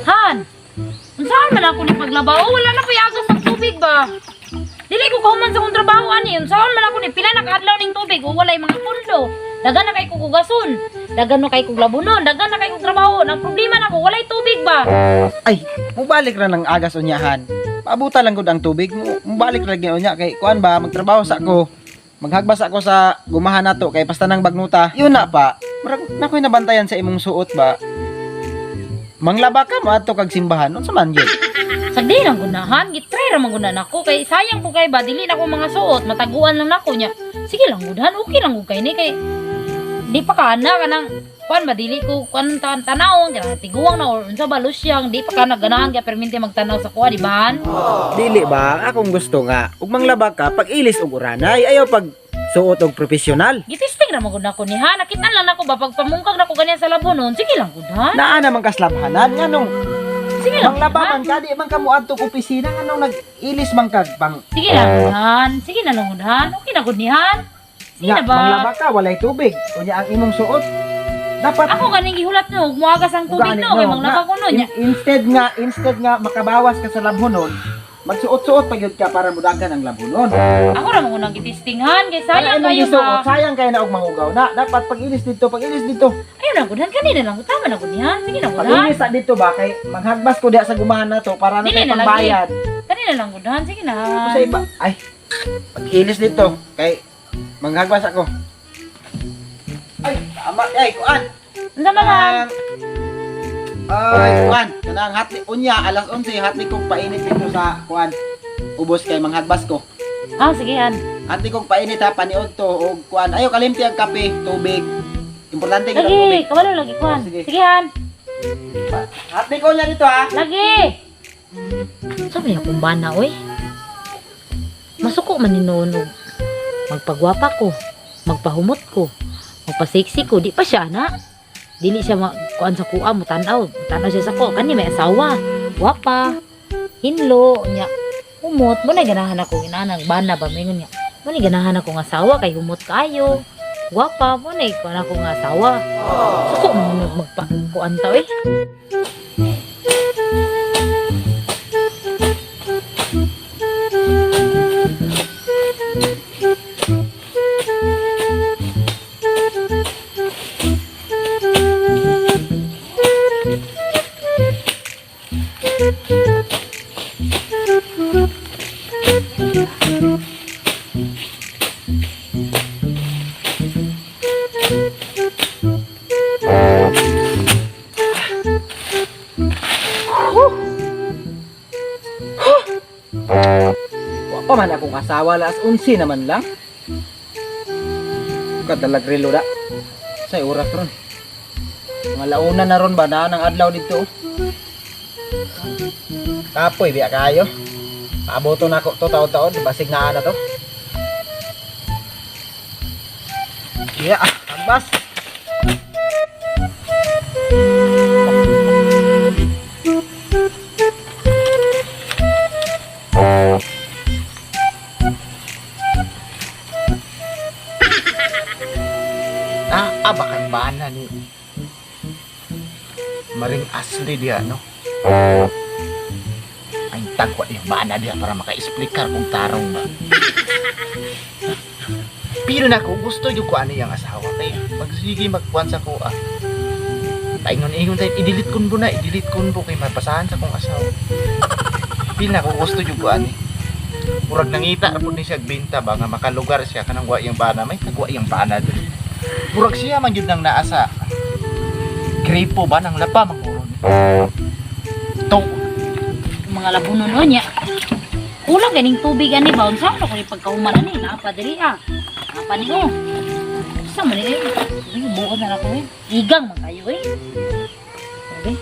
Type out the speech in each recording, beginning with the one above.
Han! Unsaan man ako ni paglaba? Oh, wala na pa'y agas ang tubig ba? Dili ko kahuman sa akong trabaho ani. Unsaon man ako ni pila na kaadlaw ning tubig o walay mga pundo. Dagan na kay kog hugason. Dagan na kay kog labunon. Dagan na kay kog trabaho. Nang problema na ako, walay tubig ba? Ay, mubalik ra ng agas unyahan. Paabuta lang gud ang tubig. Mubalik ra gyud unya kay kuan ba magtrabaho sa ako. Maghagbas ako sa gumahan nato kay pasta nang bagnuta. Yun na pa. Murag na ko'y nabantayan sa imong suot ba. Manglaba ka mo adto kag simbahan unsa man gyud? Sa di lang gunahan, gitry ra man gunan ako kay sayang po kay ba dili na ko mga suot, mataguan lang nako nya. Sige lang gunahan, okay lang gud kay ni kay di pa ka na kanang kuan ba dili ko kuan tan tanawon kanang tiguang na or unsa ba lusyang di pa ka na ganahan kay permente magtanaw sa kuha di ba, Han? Dili ba akong gusto nga ug manglaba ka pag ilis og uranay ayaw pag suot og profesional. Gitisting ra man gud nako ni ha, nakitaan lang nako ba pag pamungkag nako ganyan sa labonon, sige lang gud ha. Naa naman kaslabhanan nganong Sige lang gud, manglaba han. man ka di man ka moadto og opisina nganong nag-ilis man kag pang Sige lang gud, han. Sige na lang gud, han. Okay na gud ni han. Sige Nga, na ba? manglaba ka, walay tubig. Unya ang imong suot. Dapat Ako ganing gihulat no, muagas ang tubig Gani, no, kay manglaba ko no nya. Instead nga makabawas ka sa labhonon, magsuot-suot pa gyud ka para mudagan ang labhonon. Ako ra man unang gitistinghan kay sayang Ang imong kayo gisuot, ba. sayang kayo na og mahugaw na. Dapat pag ilis dito, pag ilis dito. Ayun lang gud, han kanina lang gud, tama na gud niyan. Sige na gud Pag han. ilis sa dito ba kay maghagbas ko diha sa gumahan na to para na Dili kay na lagi. pangbayad. Kanina lang gud, han. Sige na. Sa iba, ay pag ilis dito kay manghagwas ako. Ay, tama ay kuan. Unsa man han? Ay, kuan, kanang hatli unya alas 11 hatli kong painit dito sa kuan. Ubos kay manghagbas ko. Ah, sige han. Hatli kong painit ha paniod to og kuan. Ayo kalimti ang kape, tubig. Importante gyud ang Lagi, tubig. kabalo lagi kuan. Sige. Sige han. Hatli ko unya dito ha. Lagi. Sa may akong bana oy. Masuko man ni noon og magpagwapa ko, magpahumot ko, magpaseksi ko, di pa siya na. Dili siya kuan sa kuha mo tan-aw, tan-aw siya sa ko kani may asawa. Gwapa, hinlo, nya humot mo na ganahan ako inanang bana ba mingon niya. Mo na ganahan ako nga asawa kay humot kayo. Gwapa mo na kuan ako nga asawa. Suko man ni magpa kuan ta oy. Wa pa man akong asawa alas 11 naman lang. Kadalag relo da. Sa oras ron. Mga launa na ron ba na ang adlaw dito. Kapoy biya kayo. Paaboto na ako to taon-taon basig naa na to. Yeah, ambas. Ah, abakan bana ni Maring Asli dia, no? Ay, tagwa yung bana dia para maka-explicar kung tarong ba. Pero na ko, gusto yung ko ano yung asawa kay magsige magkuan sa ko ah. Paingon-ingon tayo, i-delete ko na, i-delete ko kay mapasahan sa kong asawa. Pil na ko gusto yung ko ani. Murag nangita ra pud ni siya og benta ba nga makalugar siya kanang wa iyang bana, may tagwa iyang bana diri. Murag siya man gyud nang naa sa gripo ba nang lapa manguro ni. To Mga labunon no niya. Kulang ganing tubig ani ba unsa ko ni pagkahuman ani naa pa diri ah. Naa pa ni oh. Sa man ni eh. Ay, buot na ako eh. Igang man kayo eh. Grabe.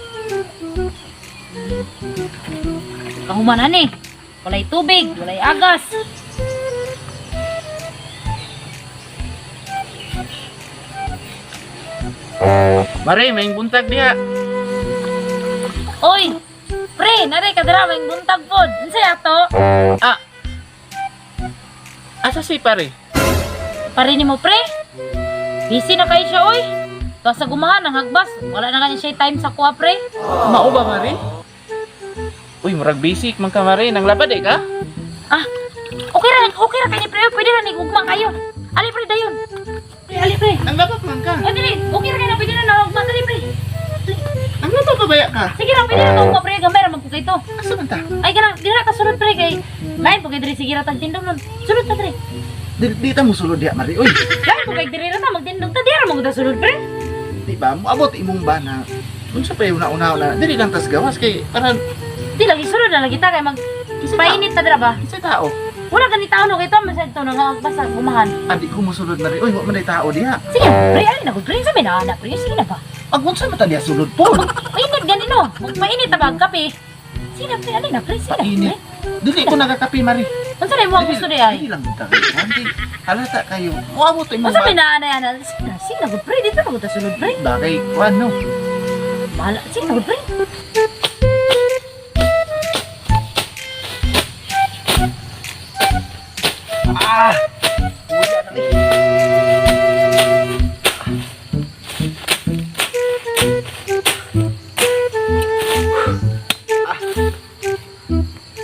Kahuman ani. Walay tubig, walay agas. Mare, may buntag diha. Oy, pre, nare ka dira may buntag pod. Unsa ato? Ah. Asa si pare? Pare nimo pre? Busy na kayo siya oy. Basta gumahan ang hagbas. Wala na gani siya time sa kuha pre. Mao ba, Mari? Uy, murag basic man ka, Mari. Nang labad eh ka? Ah, okay ra kani pre. Pwede ra ni ugma kayo. Ali pre dayon. Pre, ali pre. Nang labad man ka. Ay dili, okay ra kay na pwede na na ugma dali pre. Nang labad pa baya ka? Sige ra pwede na ugma pre, gamay ra man po kay to. Asa man ta? Ay kana, dira ta sulod pre kay lain po kay diri sige ra tag tindog nun. Sulod ta pre. Di, di ta mo sulod diha, Mari. Uy, Lain po kay diri ra ta magtindog ta dira mo ta sulod pre. di ba? Moabot imong bana. Unsa pa yung una-una na? Dili lang tas gawas kay para Di lagi sulod na lagi ta kay mag painit ta dira ba. Kinsa tao. Wala gani tao no kay to man to nang basta gumahan. Adi ko mosulod, Mari. Uy, wa man day tao diha. Sige, pre, ali na ko pre sa may na pre, sige na ba. Ang unsa man ta diha sulod po? Mainit gani no. Magpainit ta ba ang kape? Sige na pre, ali na pre, sige na. Pre. Painit. Dili ko nagakape, Mari. Unsa na imong gusto di ay? Dili lang gud ka. Andi, halata kayo. Moabot imong Unsa may bana. na ana ana? Sige na, sige na pre, dito na ko ta sulod pre. Ba kay kuan no. Bahala, sige na pre. Ah! Uya na eh. Ah.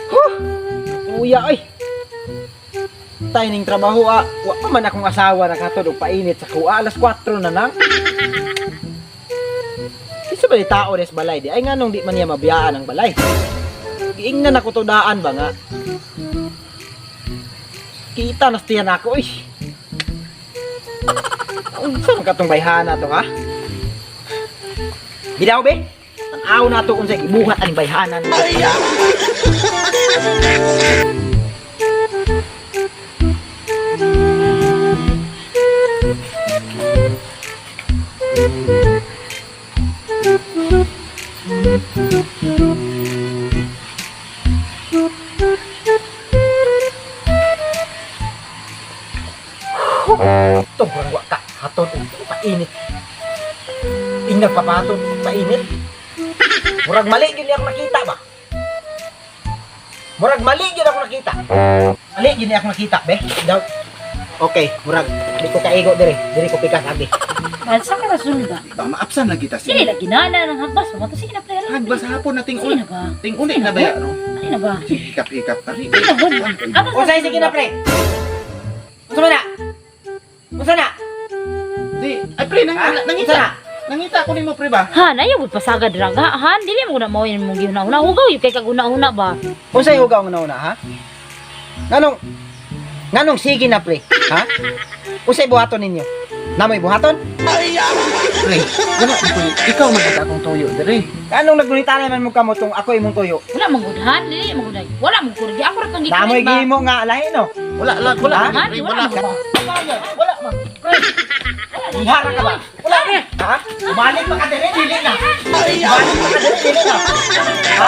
Huh! Uya ay. Tay ning trabaho ah. Wa pa man akong asawa nakatod og painit sa kuha alas 4 na lang. Isa ba ni tao des balay di ay nganong di man niya mabiyaan ang balay. Giingnan ako to daan ba nga. Kita nas tiyan ako eh. Unsa man katong bayhana to ha? Bidaw be? Tan-aw na to unsay gibuhat aning bayhana ni. Ito, parang wa ka. Haton, og painit. Ingag papaton, painit. Murag mali gyud ni ako nakita ba? Murag mali gyud ako nakita. Mali gyud ni ako nakita, be. Daw. Okay, murag di ko kaigo dire. Dire ko pikas agi. Balsa ka ta sulod ba? Di ba maabsan lagi ta Sige si. lagi na na nang hagbas mo to sige na pre. ali na, pre. Hagbas hapon na ting Sige na ba? Ting uli na baya no. Ali na ba? Sige, hikap-hikap Mari. Sige na gud. Unsay sige na pre? Unsa man na? Unsa na? Di, ay pre nang Ha? Unsa nangita. na? Nangita ko nimo pre ba? Han, ayaw gud pasagad ra ga. Han, dili mo na mao yan mong gihuna-huna. Hugaw yun kay kag-una-una ba? Unsay hugaw nga nauna ha? Nganong nganong sige na pre, ha? Unsay buhaton ninyo? Namoy buhaton? Pre, wala ko ikaw man gud akong tuyo dire. Anong nagunita naman mo kamo tong ako imong tuyo? Wala man gud han, dili man gud. Wala man gud. Ako ra tong Namoy gikulit ba? gihimo nga lahi no. Wala la wala. Ha? Han, Pre, wala man gud. Wala man. Pre. Ihara ka ba? Wala na. Ha? Bumalik pa ka dire, dili na. Bumalik pa ka dire, dili na. Ha?